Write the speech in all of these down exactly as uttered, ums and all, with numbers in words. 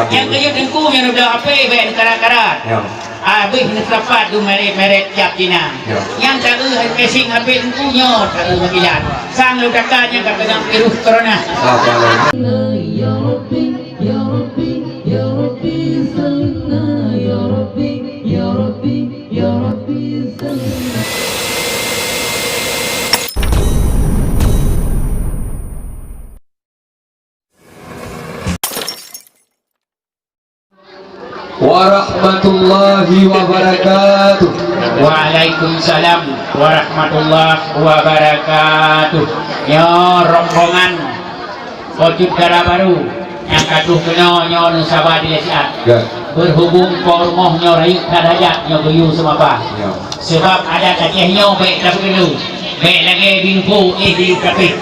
Nyang keujeuet teungku nyoe neuda H P bèk neukara-kara. Ya. Abéh neuseulapat dum merek-merek cap Cina. Ya. Nyang taeu casing H P teungku nyoe taeu meukilat. Sang lôn takan nyang ka keunong virus corona. Assalamualaikum. Warahmatullahi wabarakatuh. Waalaikumsalam warahmatullahi wabarakatuh. Nyoe rombongan Po Cut Dara Barô nyang ka troh keunoe nyoe neusaba dilèe siat. Ya. Berhubung po rumoh nyoe rayeuk that hajat nyoe geuyue seumapa. Ya. Sabab adat Aceh nyoe bèk tapeugeulu, bèk lagèe bingko éh di kapéh.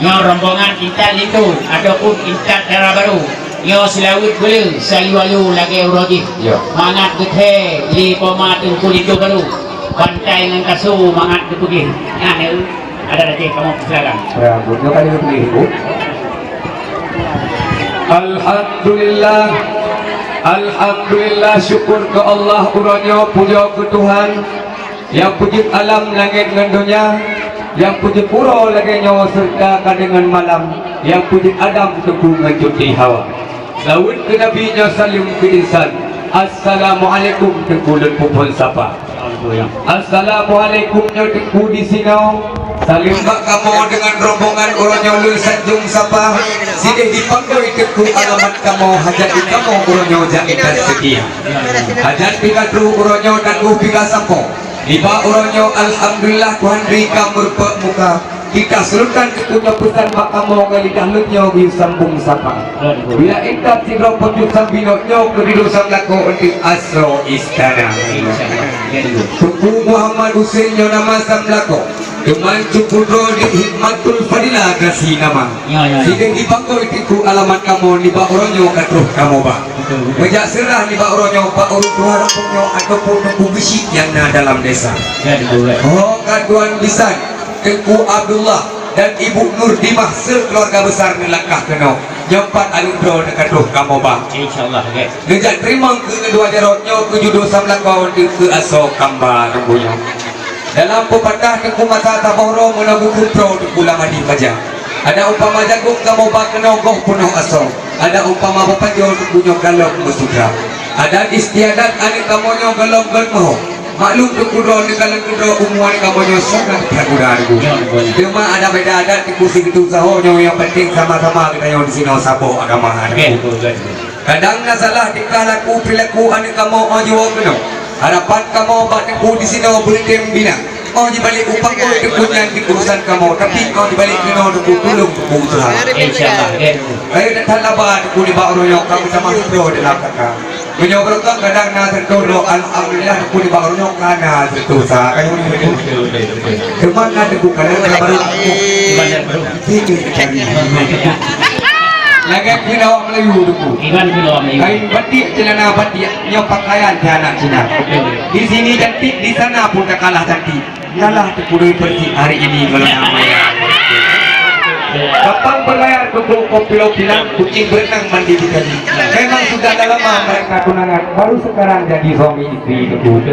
Nyoe rombongan intat linto ataupun intat dara barô. Nyoe seulaweuet beuleu sayu-ayu lagèe uroe jih. Ya. Mangat geuthèe lé poma teungku linto barô. Bantai ngon kasô mangat geupeugèh. Nah, nyoe adat Aceh kamoe peusilakan. Ya, buet nyoe kali geupeugèh, Bu. Alhamdulillah. Alhamdulillah, syukur keu Allah, uroe nyoe pujoe keu Tuhan. Nyang peujeuet alam langèt ngon donya, nyang peujeuet uroe lagèe nyoe seureuta ka deungon malam, nyang peujeuet Adam teungku ngon Siti Hawa. Seulaweuet keu Nabi nyoe saleuem keu insan. Assalamualaikum teungku lôn peuphon sapa. Assalamualaikum nyoe teungku disinoe. Saleuem bak kamoe deungon rombongan uroe nyoe lôn sanjong sapa. Sideh dipanggôi teungku alamat kamoe hajat di kamoe uroe nyoe jak intat seutia. Hajat pih ka troh uroe nyoe dan uh pih ka sampoe. Nibak uroe nyoe, alhamdulillah, Tuhan bri ka meurumpok muka. Kita seureutan teungku nyoe peusan bak kamoe ngon lidah lôn nyoe geuyue sambong sapa. Bila intat sidroe Po Cut Sam Binot nyoe keu dudoe sam lakoe untuk asoe istana. Teungku Muhammad Husein nyoe nama sam lakoe. Teuma cukup droe di Hikmatul Fadilah gasi nama. Ya, ya, ya. Sideh dipanggôi teungku alamat kamoe nibak uroe nyoe ka troh kamoe ba. Betul, betul. Meujak seurah nibak uroe nyoe bak ureueng tuha gampông nyoe ataupun Teungku Geuchik nyang na dalam desa. Ya, betul, betul. Ho ka tuan bisan, Teungku Abdullah dan Ibu Nurdimah sekeluarga besar neulangkah keunoe. Nyoe pat aneuk droe ka troh kamoe ba. Insyaallah, oke. Neujak teurimong keu dua jaroe nyoe keu judoe sam lakoe keu asoe kamba teungku nyoe. Dalam peupatah teungku masa saboh droe meunoe geukheun droe teungku lam hadih paja. Adak umpama jagong kamoe ba keunoe goh peunoh asoe. Adak umpama beupajoh teungku nyoe galom meusutra. Adat istiadat aneuk kamoe nyoe galom gon meuho. Maklum teungku droe neukalon keudroe umu aneuk kamoe nyoe sangat that muda teungku. Teuma adak beda adat teungku sigeuteu saho nyoe nyang penting sama-sama geutanyoe disinoe saboh agama. Kadang na salah tingkah laku perilaku aneuk kamoe 'oh jiwoe keunoe. Harapan kamoe bak teungku disinoe beutem bina. 'Oh jibalek u pangkôi teungku nyan di urusan kamoe, tapi 'oh jibalek keunoe teungku tulông teungku usaha. Insyaallah, ya. Rayeuk that laba teungku nibak uroe nyoe ka beusama sidroe dalam kaka. Meunyoe beureukat kadang na seureutôh droe, alhamdulillah teungku nibak uroe nyoe ka na seureutôh sa. Teuma na teungku kadang na baru. Lagèe keunoe awak Melayu teungku. Iban keunoe awak Melayu. Kain batik, celana batik, nyoe pakaian keu anak Cina. Di sini cantik, di sana pun tak kalah cantik. Kalah teungku Dewi Persik hari ini kalau nama ya. Kapal berlayar teungku, kopi laut hilang, kucing berenang mandi di kali. Memang sudah dah lama mereka tunangan, baru sekarang jadi suami istri teungku.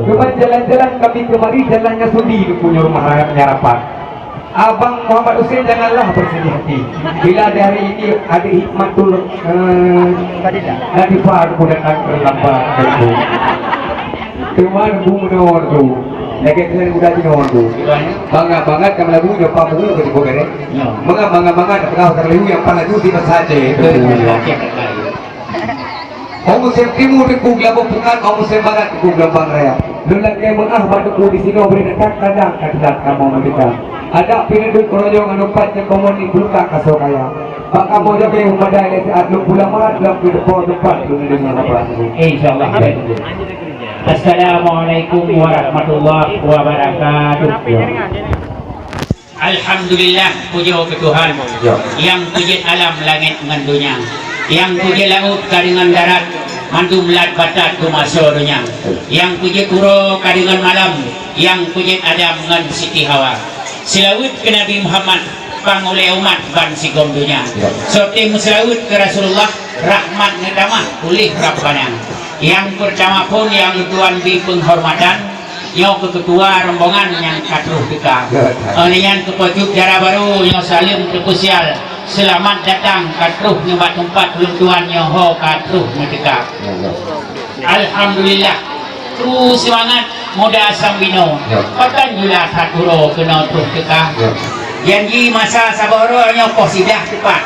Cuma jalan-jalan kami kemari, jalannya sunyi teungku, nyoe rumah harapnya rapat. Abang Muhammad Hussein, janganlah bersedih hati. Bila di hari ini ada Hikmatul, eh, Latifah aku datang terlambat, aku. Teuma bu menor tu. Lagi kena muda menor tu. Bangat-bangat kamu lagu nyoe pa bu ke tipu bere. Ya. Menga-, mangat-mangat peugah pasal lagu nyang pa lagu di masa Aceh. Betul, betul. Oke, betul. 'Oh musém timu teungku Geulaboh Pukat, 'oh musém barat teungku Geulumbang Raya. Lôn lakèe meu'ah bak teungku disinoe bri that kadang ka teulat kamoe meudesya. Adak pih neudeuek uroe nyoe ngon umpat nyang kamoe ni peulukak kasoe kaya. Bak kamoe jaga nyang padai lé siat lôn pulang marat lom keu deungoe teumpat lôn deungoe haba teungku. Insyaallah. Assalamualaikum warahmatullahi wabarakatuh. Alhamdulillah, pujoe keu Tuhan. Ya. Nyang peujeuet alam langèt ngon donya. Nyang peujeuet laôt ka deungon darat, mandum lat batat geumasoe donya. Nyang peujeuet uroe ka deungon malam, nyang peujeuet Adam ngon Siti Hawa. Seulaweuet keu Nabi Muhammad, Bang ulée umat ban sigom donya. Ya. Soe teuh meuseulaweuet keu Rasulullah, rahmat neutamah ulih Rabbana. Nyang peurtama phon nyang lôn tuan bri peunghormatan, nyoe keu keutua rombongan nyang ka troh teuka. Ya, ya. Óh lheueh nyan keu Po Cut Dara Barô nyoe saleuem teupeusial, seulamat datang ka troh nibak teumpat ulôn tuan nyoe ho ka troh neuteuka. Ya, ya. Alhamdulillah. Kru seumangat muda Sambinoe. Ya. Pakon jula that uroe keunoe troh teuka. Ya. Janji masa saboh uroe nyoe poh siblaih teupat.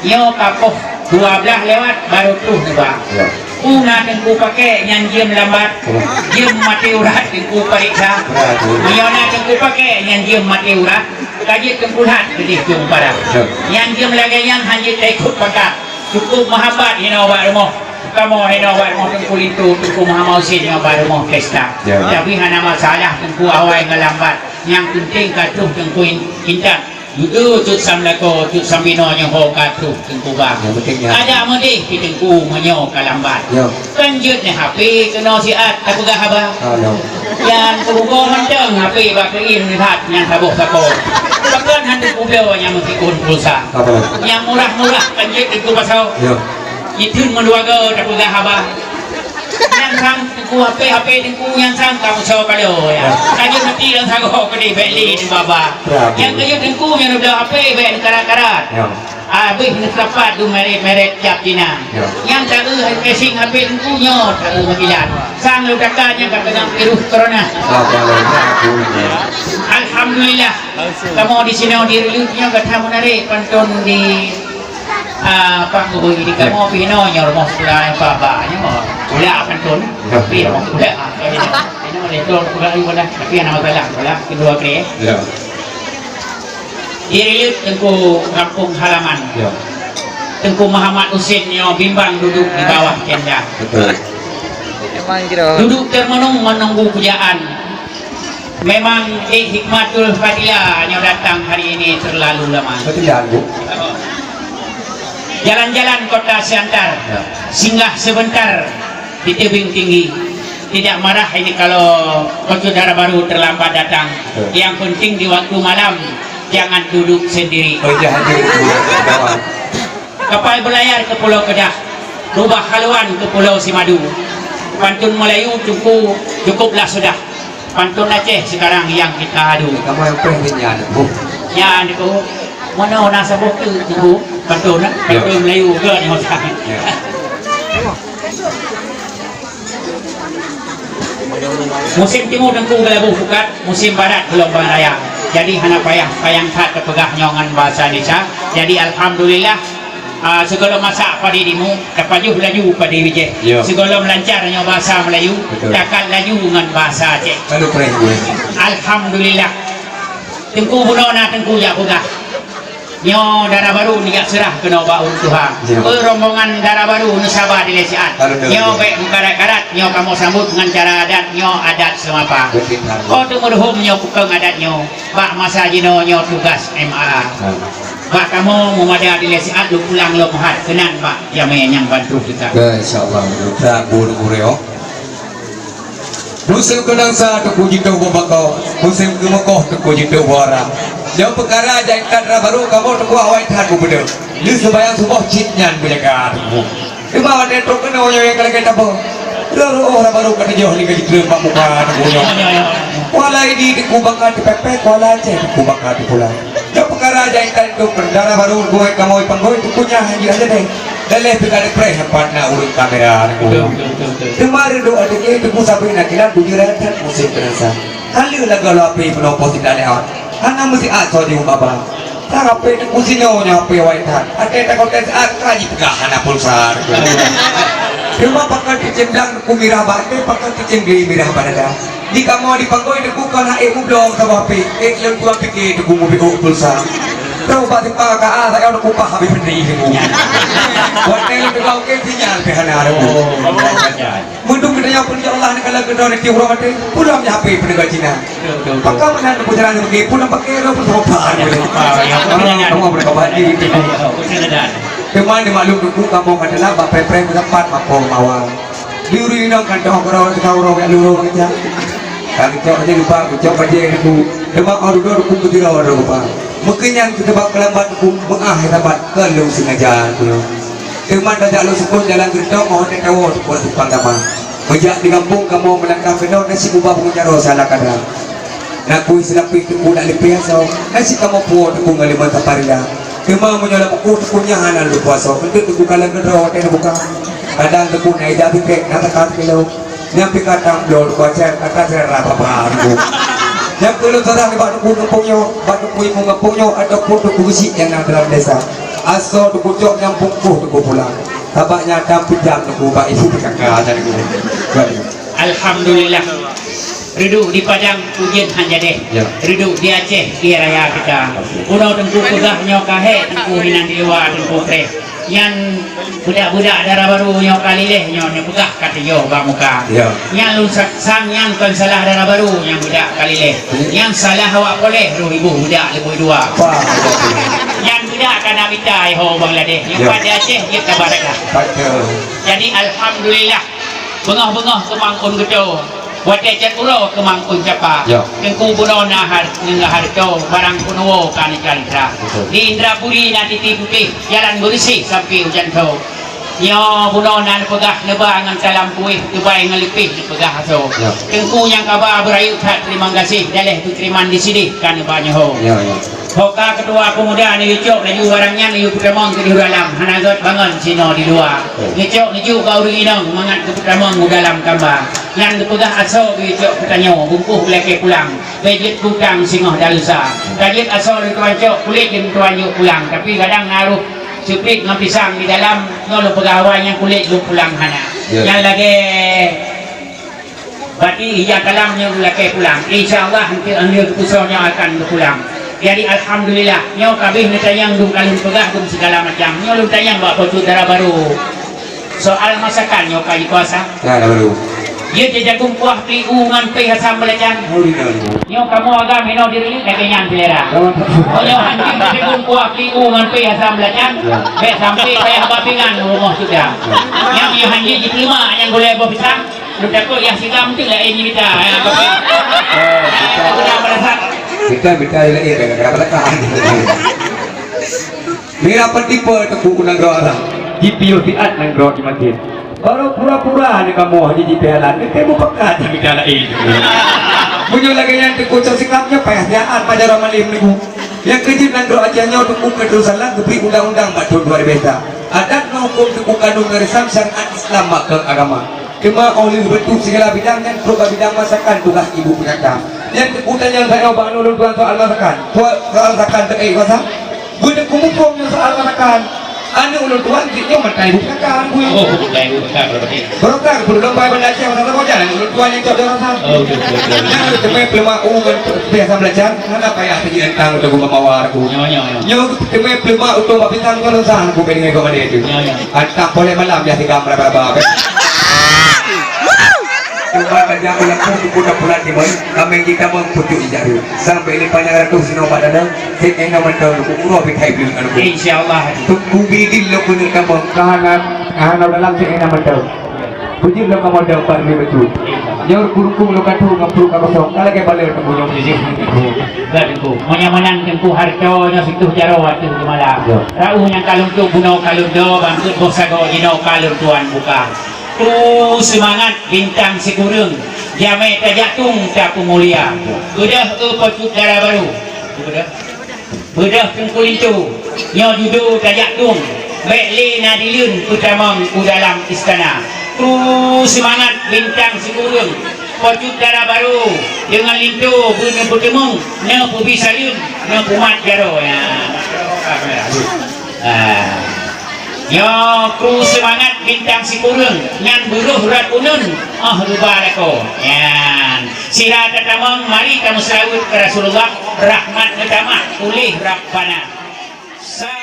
Nyoe ka poh dua blaih lewat barô troh neuba. Ya. Peue na Teungku paké nyan jeuem lambat. Ya. Jeuem maté urat Teungku pareksa. Betul. Nyoe na Teungku paké nyan jeuem maté urat. Ka jeuet Teungku that keudeh jong para. Ya. Nyan jeuem lagée nyan han jeuet taikot pakat. Cukup meuhabat hinoe bak rumoh. Kamoe hinoe bak rumoh Teungku Linto, Teungku Muhammad Husin nyoe bak rumoh pesta. Ya. Tapi hana masalah Teungku awai ngon lambat. Nyang penting ka troh Teungku in-, intat. Dudoe Cut Samlakoe, Cut Sambinoe nyoe ho ka troh Teungku ba. Nyang penting nyan. Adak meudeh pih Teungku meunyoe ka lambat. Ya. Kan jeuet nyan H P keunoe siat tapeugah haba. Halo. Nyan teurugoe mantong H P bak keuieng that nyang saboh sakoe. Pakon hana kubloe nyang meusiôn pulsa. Apa? Nyang murah-murah kan jeuet Teungku pasoe. Ya. Jitheun meudua goe tapeugah haba. Nyan sang Teungku H P, H P Teungku nyan sang ka meusoe kalo, ya. Ya. Ka jeuet meuti lam sagoe keudeh bèk lé Teungku haba. Prabu. Nyang keujeuet Teungku nyan neubloe H P bèk neukarat-karat. Ya. Abéh neuseulapat dum merek-merek cap Cina. Ya. Nyang taeu casing H P Teungku nyoe taeu meukilat. Sang lôn takat nyang ka keunong virus corona. Alhamdulillah. Kamoe di sinoe di Reuleuek nyoe gata meunarek pantôn di, ah, Pak Gubernur di kamoe pih nyoe, nyoe rumoh sikula Pak Ba nyoe. Pula pantôn. Ya. Tapi rumoh sikula, ah, tapi nyoe, nyoe lé tu pula, tapi hana masalah, pula kedua kali. Ya. Di Reuleuek Teungku kampung halaman. Ya. Teungku Muhammad Husin nyoe bimbang duduk di bawah tenda. Betul. Duduk teumeunung menunggu pujaan. Memang, eh, hikmatul fadila nyoe datang hari ini terlalu lama. Betul, ya, Bu. Jalan-jalan kota Siantar, ya, singgah sebentar di tebing tinggi. Tidak marah ini kalau Teungku Dara Barô terlambat datang. Betul. Yang penting di waktu malam jangan duduk sendiri. Oh, iya, hadir, Bu. Kapal berlayar ke Pulau Kedah, rubah haluan ke Pulau Simadu. Pantun Melayu cukup, cukuplah sudah. Pantun Aceh sekarang yang kita adu. Kamu yang pernah nyanyi, Bu. Ya, itu. Mana orang sebut tu, Bu? Pantun, eh? Ya. Pantun Melayu ke ni, Ustaz? Ya. Musim timu Teungku geulaboh pukat, musim barat geulumbang raya. Jadi hana payah panyang that teupeugah nyoe ngon bahasa Indonesia. Jadi alhamdulillah, ah, sigohlom masak padé timu, tapajoh laju padé bijéh. Ya. Sigohlom lancar nyoe bahasa Melayu, betul, takat laju ngon bahasa Aceh. Lalu keren gue. Alhamdulillah. Teungku bunoe na Teungku jak peugah. Nyoe dara barô neujak seurah keunoe bak ureueng tuha. Ya. Peurombongan dara barô neusaba dilèe siat. Alhamdulillah. Nyoe bèk meukarat-karat, nyoe kamoe sambot ngon cara adat, nyoe adat seumapa. Beutôi. Oh, teumeuruhom nyoe peukong adat nyoe. Bak masa jinoe nyoe tugas M A. Ha. Bak kamoe meumada dilèe siat lôn pulang lom hat keunan bak jamèe nyang ban troh teuka. Ya, insya Allah. Mudah-mudahan. Musém keunong sa Teungku jiteuh bak bako, musém keumeukoh Teungku jiteuh bak ara. Nyoe peukara jak intat dara barô kamoe Teungku awai that beubeudôh. Lheueh seumayang suboh cit nyan beujaga Teungku. Teuma watèe trok keunoe nyoe nyang ka lagèe tabông. Roh-roh dara barô ka teujoh lé ka jitreun bak muka Teungku nyoe. Kuala Idi Teungku baka teupèpèt, kuala Aceh Teungku baka teupula. Nyoe peukara jak intat dara barô geuh kamoe panggôi Teungku nyan hanjeuet hana deh. Daleh pih ka dipreh pat na ureueng kamera Teungku. Betul, betul, betul, betul. Teuma reudôk até jih Teungku sabe na kilat bujur that musém keunong sa. Ka lheueh lagèe lôn hapé peunoh poh siblaih lewat. Hana meusiat soe jeuet baba. Ka hapé Teungku sinoe nyoe hapé awai that. Até takontèk siat ka jipeugah hana pulsa. Teuma pakon cicém dang Teungku mirah bak até, pakon cicém glé mirah bak dada. Di kamoe di panggôi Teungku kon hana ék mubloe saboh pih, ék lôn tuan pike Teungku mubiôh pulsa. Roh bak tipa ka a, sayang Teungku pah habéh peutri Teungku. Watèe lôn teuka oke sinyal pih hana ada. Oh, meudong geutanyoe pun ya Allah, neukalon geutanyoe nanti uroe maté, pulang nyan hapé peunegak Cina. Betul, betul, betul. Pakon meunan Teungku jalan lagi, pulang pakai roh pun sabar. Ya, sabar, ya. Kamoe berkabar di Teungku. Teuma di maklum Teungku kamoe ka telat bak preh-preh meusapat mapom awal. Di uri inong kan teuh keudroe teuka uroe jak lurôh keujak. Ka geucok aja lupa, geucok bajèe Teungku. Teuma keu dudoe Teungku beutira uroe lupa. Meukeunyan keu sabab keulambat Teungku, meu'ah sabat keu lôn seungaja Teungku. Teuma tajak lôn seupôt jalan geuntong, 'oh watèe tawoe Teungku simpang dama. Meujak di gampông kamoe meulangkah keunoe, na cit mubah punggong jaroe siala kada. Na kui seulapéh Teungku dak leupie asoe, na cit kamoe puwoe Teungku ngon limong saparia. Teuma meunyoe lam uku Teungku nyan hana lôn puasoe, eunteuk Teungku kalon keudroe watèe neubuka. Kadang Teungku na ija piket, na saka sikilo. Nyang pih kadang bloe Teungku Aceh, kadang sira papa Teungku. Nyang keu lôn seurah nibak Teungku gampông nyoe, bak Teungku imeum gampông nyoe, ataupun Teungku Geuchik nyang na dalam desa. Asoe Teungku cok nyang bungkôh Teungku pulang. Sabab nyan dam peujam Teungku bak ibu P K K nyan Teungku. Alhamdulillah. Reudôk di Padang ujeuen han jadeh. Ya. Reudôk di Aceh ie raya teuka. Bunoe Teungku peugah nyoe ka hék Teungku hinan di luwa Teungku preh. Nyan budak-budak dara barô nyoe ka liléh nyoe neupeugah ka tujoh bak muka. Ya. Nyan lôn sa-, sang nyan kon salah dara barô nyang budak ka liléh. Ya. Nyan salah awak poléh roh iboh budak leubeh dua. Wah, ya. Nyan budak ka na mita iho Bangladesh. Nyoe Ya. pat di Aceh jeuet ka baraka. Betul. Jadi alhamdulillah. Beungoh-beungoh keumangkon geuto, watèe cot uroe keumangkon capa. Ya. Teungku bunoe na har-, ngon hareuto, barang peunuwoe ka neucalitra. Betul. Di Indrapuri na Titi Putéh, jalan beureuséh sampoe u Janto. Nyoe bunoe na neupeugah neuba ngon talam puwéh, teubai ngon leupéh neupeugah asoe. Ya. Teungku nyang kaba beurayeuk that teurimong gaséh, daleh peuteurimong disideh ka neuba nyoe ho. Ya, ya. Ho ka keutua peumuda neuyue cok laju barang nyan neuyue peutamong keudéh u dalam, hana gèt bangon sinoe di luwa. Oh. Neuyue cok neujok bak ureueng inong mangat geupeutamong u dalam kamba. Nyan geupeugah asoe geuyue cok peutanyoe, bungkôh geulakèe pulang. Bèk jeuet keu utang singoh dan lusa. Ka jeuet asoe lôn tuan cok, kulét lôn tuan jok pulang. Tapi kadang na roh seupriet ngon pisang di dalam, nyoe lôn peugah awai nyan kulét lôn pulang hana. Ya. Nyan lagèe Bati ija kalam nyoe geulakèe pulang. Insya Allah, eunteuk lheueh geupeusôh nyoe akan geupulang. Jadi, alhamdulillah, nyoe ka abéh neutanyong dum ka lôn peugah dum sigala macam. Nyoe lôn tanyong bak Po Tut Dara Barô. Soal masakan nyoe ka jikuasa. Ya, Dara Barô. Jeuet jajagong kuah pliu ngon péh asam belacan. Oh, iya, iya. Nyoe kamoe agam inoe di Reulek lagèe nyan seulera. Kamoe. Oh, nyoe han jeuet jajagong kuah pliu ngon péh asam belacan. Ya. Bèk sampai payah bak pingan rumoh sudah. Ya. Nyang nyoe han jeuet jiteurimong nyang gulèe boh pisang. Lôn takot yah sigam tu laén nyan mita. Ya, betul. Eh, mita. Aku dah merasa. Mita, mita laén, dah, dah, dah, dah. Mira pentipe teupeu nanggroe Arab. Jipiôh siat nanggroe jimaté. Baru pura-pura ni kamoe haji jipialan. Ni temu pekat mita laén. Meunyoe lagèe nyan teungku cok sikapnya payah siat pada orang malim ni. Nyang keujeuet nanggroe Aceh nyoe teungku keuteurusan geubri undang-undang bak thôn dua ribu sa. Adat ngon hukôm teungku kanun ngon reusam syariat Islam bak keu agama. Teuma 'oh lheueh beutôi sigala bidang nyan trok bak bidang masakan tugaih ibu peukata. Nyan teungku tanyong sayoe bak ulôn tuan soal masakan. Soal, soal masakan teu ék kuasa. Beutôi teungku muphom nyoe soal masakan. Aneuk ulôn tuan jih nyoe mantan ibu peukata, Bu. Oh, mantan ibu peukata, berarti. Barokah, ulôn bai Banda Aceh, masa saboh jalan ulôn tuan nyang cok dewasa. Oh, betul, betul, betul. Nyan teumé peulemak u ngon biasa belacan, hana payah teujeuet tang untuk mawar aku. Nyoe, nyoe, nyoe. Nyoe teumé peulemak untuk bak pisang ngon sah aku bak dengan kau mandé tu. Nyoe, nyoe. Antah poleh malam biasa gambar berapa. Cuma kerja aku yang pun buku dah pulang di mana, kami kita mengkutuk ijak dia. Sampai ni panjang ratus sinoe bak dada, sik enam mantau, ku uroe pi thai beli anu. Insya Allah. Teungku bidin lo keuneuk tamong, kahana, kahana dalam sik enam mantau. Beujeuet lom kamoe dong pat lé bacut. Nyoe ruku-ruku lôn ka tueng ngon pruet ka kosong, ka lagèe balèe teungku nyoe jijih. Dah teungku. Meunyoe meunan teungku hareuta nyoe sitôh jaroe ateueh geumalam. Ya. Raoh nyang ka lôn tueng bunoe ka lôn do, bangkeut boh sagoe jinoe ka lôn tuan buka. Kru seumangat bintang sikureueng, jamèe tajak tueng tapeumulia. Beudôh, eh, Po Tut Dara Barô. Beudôh. Beudôh Teungku Linto, nyoe judo tajak tueng, bèk lé na dileuen peutamong u dalam istana. Kru seumangat bintang sikureueng, Po Tut Dara Barô deungon Linto beuneupeuteumong, neupeubi saleuem, neupeumat jaroe. Ya. Ah. Nyoe kru seumangat bintang sikureueng, nyan beuroh rot uneuen, 'oh reuba lakoe. Nyan. Sira tatamong, mari tameuseulaweuet keu Rasulullah, rahmat neutamah uléh Rabbana. Sa-